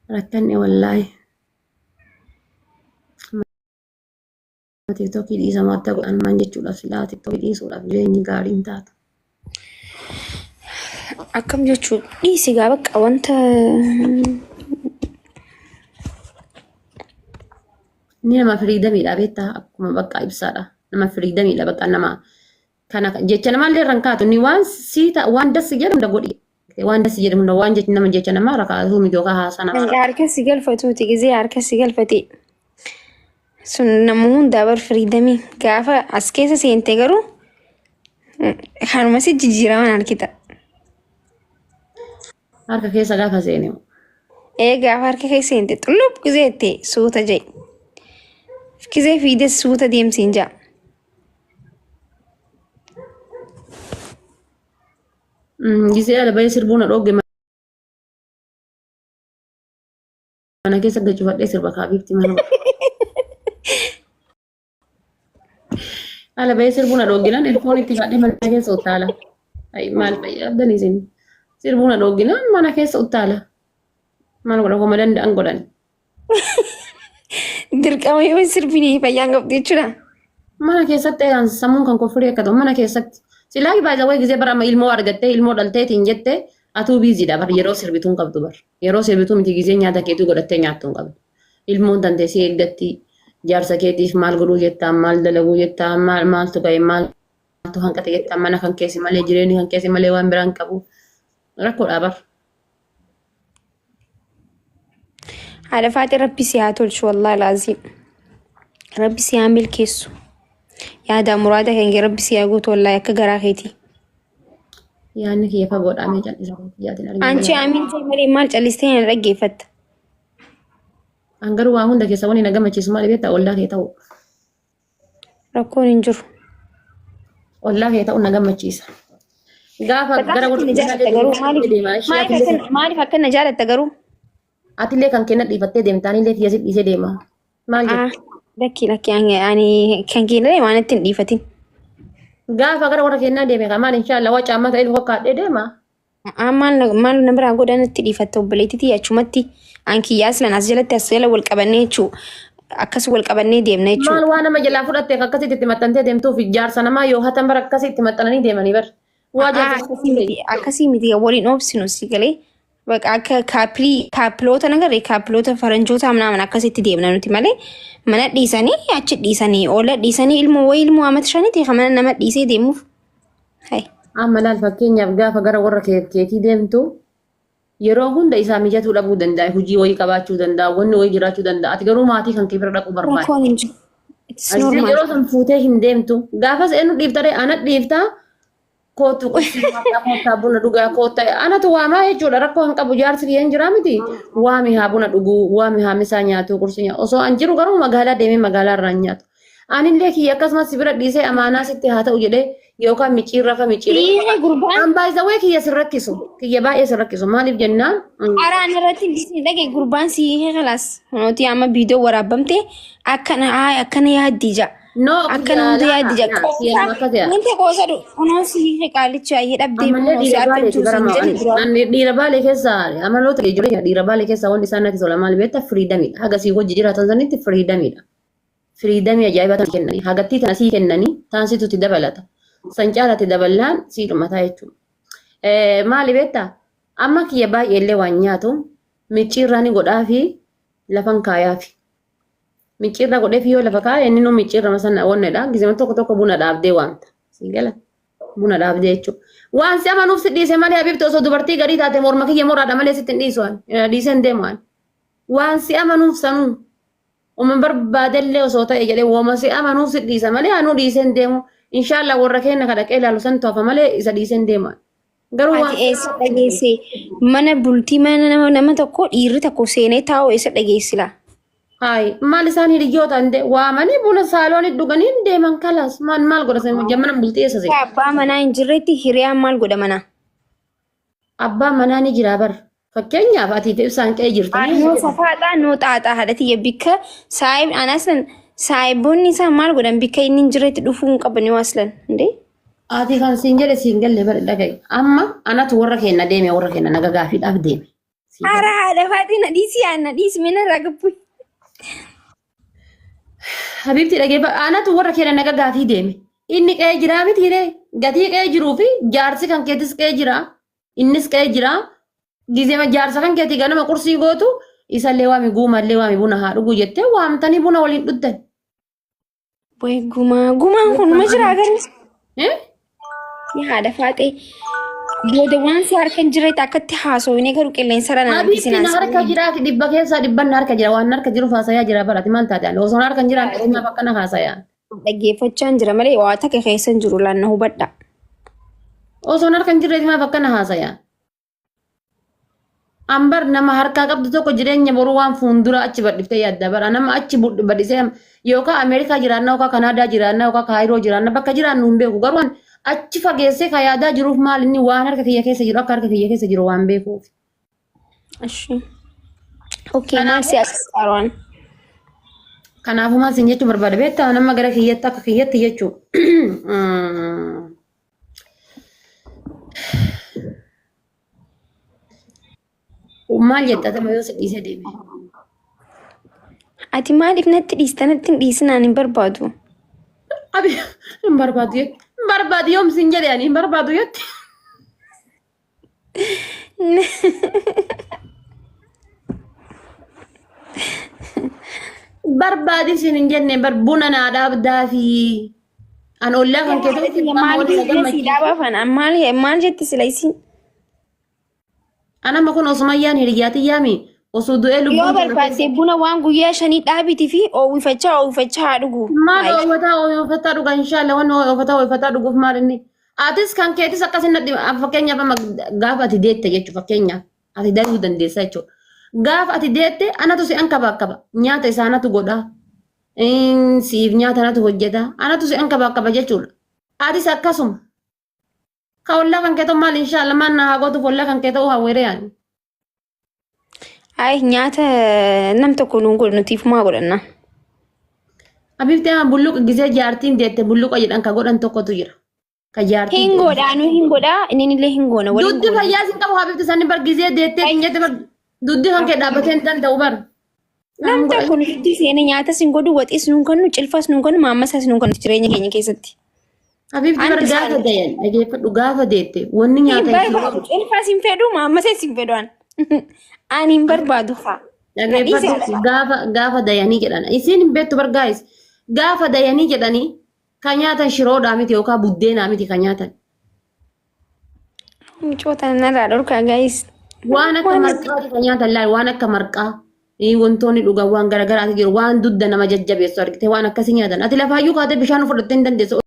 Rakkanne wallaahi. Tiktokii dhiisamu adda godhan maan jechuudhaaf silaa tiktokii dhiisuudhaaf jireenyi gaariin taatu. Akkam jechuu dhiisi gaa bakka wanta Inni nama firiidamiidha beektaa akkuma bakka ibsaadha. Nama firiidamiidha bakka nama kana jecha namaallee irra hin kaatu. Inni waan sii ta'a waan dassi jedhu hunda godhi. Waan dassi jedhu hunda waan jecha nama jecha namaa irra kaasuu miti yookaan haasaa namaa irra. Harka si galfatuuti gizee harka si galfate sun nama hundaa bar firiidamii gaafa as keessa seente garuu kanuma si jijjiiraman argita. Harka keessa gaafa seene. Ee gaafa harka keessa seente xullup gizee itti suuta ja'i. Gizee fiides suuta deemsiin ja'a. Gisee ala bahee sirbuu na dhoogge mana keessa gachufadhee sirba kaabiifti mana. Ala bahee sirbuu na dhoogginaan elfoon itti kaadhee mana keessa uttaala. Ay maal fayyaddan isin sirbuu na dhoogginaan mana keessa uttaala. Maal godha homa danda'an godhan. Dirqama yoo hin sirbine fayyaan qabdu jechuudha. Mana keessatti eegan sammuun kan koo firii akka ta'u mana keessatti. Silaa baay'ee wayii gisee bara amma ilmoo argattee ilmoo dhalteetiin jette atuu biiziidha bar yeroo sirbituu hin qabdu bar. Yeroo sirbituu miti gisee nyaata keetuu godhattee nyaattu hin qabdu. Ilmoon tantee si eeggatti jaarsa keetiif maal godhuu jettaa maal dalaguu jettaa maal maaltu ga'e maaltu hanqate jettaa mana kan keessi malee jireenyi kan keessi malee waan biraa hin qabu. Rakkoodha bar. Haadha Faaxee rabbi si haa tolchu wallaahi laaziim. Rabbi si haa milkeessu. Yaada muraada kan kee rabbi si haa guutu wallaahi akka garaa keetii. Yaadni kiyya fagoodha mee cal'isa kiyyaatiin argina. Anchi amiin ta'e malee maal callistee na dhaggeeffatta. An garuu waa hunda keessa wanni na gammachiisu maali beektaa ollaa kee ta'u. Rakkoon hin jiru. Ollaa kee ta'u na gammachiisa. Gaafa gara Akka na jaalatta garuu maaliif deema ishee maaliif atillee akka maaliif akka na jaalatta garuu? atillee kan kenna dhiifattee deemta anillee kiyya si dhiisee deema. Maal Ah, jettu? lakki lakki ani ani kan kee waan itti hin dhiifatin. Gaafa gara warra kennaa deeme kan maal inshaallah waa caammaa ta'e luka kaadhee deema. Aa maal na maal na biraa godhan itti dhiifatta obboleettitii achumatti an kiyyaa aslan as jalatti as jala wal qabannee jechuu akkas wal qabannee deemna jechuu. Maal waa nama jalaa fudhatte akka akkasitti itti maxxantee deemtuuf jaarsa namaa yoo hatan bara akkasii itti maxxananii deemanii bar. Waa Aa jaarsa akkasii miti akkasii miti waliin oobsinu si galee baqa akka kaappilii kaappiloota nagarre kaappiloota faranjoota amnaaman akkasitti deemna nuti malee mana dhiisanii achi dhiisanii oola dhiisanii ilmoo wayii ilmoo amata shaniiti kan mana nama dhiisee deemuuf. Hai. Amma laal fakkeenyaaf gaafa gara warra keetii deemtu yeroo hunda isaa mijatuu dhabuu danda'a. Hojii wayii qabaachuu danda'a. Wanni wayii jiraachuu danda'a. Ati garuu maatii kan kee bira dhaquu barbaadda. Rakkoon hin jiru. It's Aziz normal. yeroo san fuutee hin deemtu. Gaafas eenyu dhiifta ree? Ana dhiifta. Kootu qursii nyaadhaa, koottaa buna dhugaa, koottaa anatu waamaa jechuudha. Rakkoo hin qabu jaarsi kiyya hin jiraa miti. Waami haa buna dhuguu, waami haa misaa nyaatu, qursii nyaatu. Osoo an jiru garuu magaalaa deemee magaalaa irraa hin nyaatu. Anillee kiyya akkasumas si bira dhiisee amaanaa sitti haa ta'u jedhee yookaan micciirra fa micciiree. Dhiirri gurbaan An baay'isawee kiyya sin rakkisu. Kiyya baay'ee sin rakkisu. Maaliif jennaan? Araan irratti hin dhage gurbaan si hiikee kalaas. Nuti amma viidiyoo waraabamte akkana haa akkana yaaddi ja. No Akkana hunda yaaddi ja. kiyya nama akka ta'e. Wanta qoosa dhu. Kunoo si hiikee qaalicha ayyee dhabdee Ammallee kunoo si dhiira harka baaleeti jiru bara siin jedhe dura. Ani dhiira baalee keessa amaloota ijoollee dhiira baalee keessa wanti isaan natti tola maali beektaa firiidamiidha. Haga sii wajji jiraatan sanitti firiidamiidha. Firiidamii ajaa'ibaa tan kennanii hagattii tana sii kennanii taan situ itti dabalata. San caalatti daballaan sii dhumataa jechuudha. Maali beektaa amma kiyya baay'ee illee waan nyaatu micciirraa ni godhaa fi lafan kaayaafi. Micciirraa godheef yoo lafa kaa'e inni nu micciirra sana wannedha. Gizema tokko tokko buna dhaabdee waamta. Sii gala. Buna dhaabdee jechuudha. Waan si amanuuf si dhiise malee Habiibti osoo dubartii garii taate morma kiyya moraadha malee sitti hin dhiisu ani. Dhiisee hin deemu ani. Waan si amanuuf sanuu. Uma barbaadellee osoo ta'e jedhee woma si amanuuf si dhiisa malee anuu dhiisee hin deemu. Inshaallah warra keenya ka dhaqee ilaalu santu hafa malee isa dhiisee hin deemu. ani. Garuu waan Ati eessa dhageesse mana bultii mana nama nama tokko dhiirri tokko seenee taa'u eessa dhageessi laa? Hayi maal isaan hiriyyoota hin de waamanii buna saaloonii dhuganii hin deeman kalaas maal maal godha sen mana bultii eessa seena. Abbaa manaa hin jirretti hiriyaan maal godha manaa? Abbaan manaa ni jira bar fakkeenyaaf ati fi ibsaan qe'ee jirtanii Nuu safaaxaa nuu xaaxaa haadha tiyya bikka saayib an aslan saayiboonni isaa maal godhan bikka inni hin jirretti dhufuu hin qaban yoo aslan indee. Ati kan siin jedhe siin galle bar dhaga'i. Amma anatu warra keenya deeme warra keenya naga gaafiidhaaf deeme. Sii Ara gala. haadha faaxee na dhiisi yaa na dhiisi mina irraa gabbu. Habiibti dhageeffa anatu warra keenya naga gaafii deeme. Inni qe'ee jiraa miti ree gatii qe'ee jiruu fi jaarsi kan keetis qe'ee jira innis qe'ee jira gizema jaarsa kan keetii ganama qursii gootu isallee waami guumallee waami buna haa dhugu jettee waamtanii buna waliin dhugdan. Way gumaa gumaan kun ma jira garuu. Eh? Yaa haadha faaxee booda waan si harka hin jirretti akkatti haasofnee garuu qilleensarra na Habiibti namtisinaan na harka jira dhibba keessaa dhibban na harka jira waan na harka jiruuf haasayaa jira barati maal taate ani osoo na harka hin jiraanne maaf akkana haasayaa. Dhaggeeffachaa hin jira malee waa takka keessa hin jiru laanna hubadha. Osoo na harka hin jirre maaf akkana haasayaa. Ambar nama harkaa qabdu tokko jireenya boruu waan fuuldura achi badhiftee yaadda bara nama achi badhisee yookaan Ameerikaa jiraanna yookaan Kanaadaa jiraanna yookaan Kaayiroo jiraanna bakka jiraannu hin beeku garuu achi fageessee ka yaadaa jiruuf maal inni waan harka kiyya keessa jiru akka harka kiyya keessa jiru waan beekuuf. Ashi. Okay, maal si asxaarwaan? Kanaafuu maal siin jechuu barbaada beektaa nama gara kiyyatti akka kiyyatti jechuu. Maal jetta atama yoo si dhiisee deeme? Ati maaliif natti dhiista natti hin dhiisinaan hin barbaadu. Abi hin barbaadu jette. Hin barbaadu yoom siin jedhe ani hin barbaadu jette. Barbaadi siin hin jenne bar buna naa dhaabdaa fi an ollaa kan kee ta'utti Maal amma wal isa biizinasii gammachiisa. dhaabaa fana maal maal jetti sila isin? An amma kun osumayyaan hiriyyaati yaami osoo du'ee Yoo lubbuun tana barbaadde buna waan guyyaa shanii dhaabitii fi oowwifachaa oowwifachaa haa dhugu. Maal oowwataa oowwataa dhuga inshallah waan oowwataa oowwataa dhuguuf maal inni atis kan keetis akkas hin nadhi fakkeenyaaf amma gaafa ati deette jechuudha fakkeenyaaf ati dayuu dandeessa jechuudha gaafa ati deette anatu si ankaba akkaba nyaata isaa anatu godha siif nyaata anatu hojjeta anatu si ankaba akkaba jechuudha atis akkasuma ka ollaa kan kee ta'u maal inshallah maal na haa gootuuf ollaa kan kee ta'uu hawweeree ani. Ay nyaata nam tokko nuun godhu nuti ifumaa godhanna. Abifti ama bulluqa gisee jaartiin deette bulluqa jedhan ka godhan tokkotu jira. Ka jaartiin Hin godhaa nu hin godhaa inni illee hin goona waliin Duddi goona. fayyaa sin qabu habibti sanni bar gisee deettee hin jette bar duddi kan kee dhaabbatee hin danda'u bar. Nam tokko nu duddi seene nyaatas hin godhu waxiis nuun kennu cilfas nuun kennu maammasaas nuun kennu jireenya keenya keessatti. Habibti bar Anti gaafa isaan- dayan dhageeffadhu gaafa deette wanni Hin nyaata hin barbaadu cilfas hin fedhu maammasaas hin fedhu an. Ani hin barbaadu haa. Dhageeffadhu gaafa gaafa dayanii jedhan isiin hin beektu bar gaayis gaafa dayanii jedhanii ka nyaatan shiroodhaa miti yookaan buddeenaa miti ka nyaatan. Micoota narraa dhorkaa gaayis. Waan akka marqaati kan nyaatan laal waan akka marqaa wantoonni dhugan waan garagaraati jiru waan dugda nama jajjabeessu argite waan akkasii nyaatan ati lafaayyuu kaatee bishaan fudhattee hin dandeessu.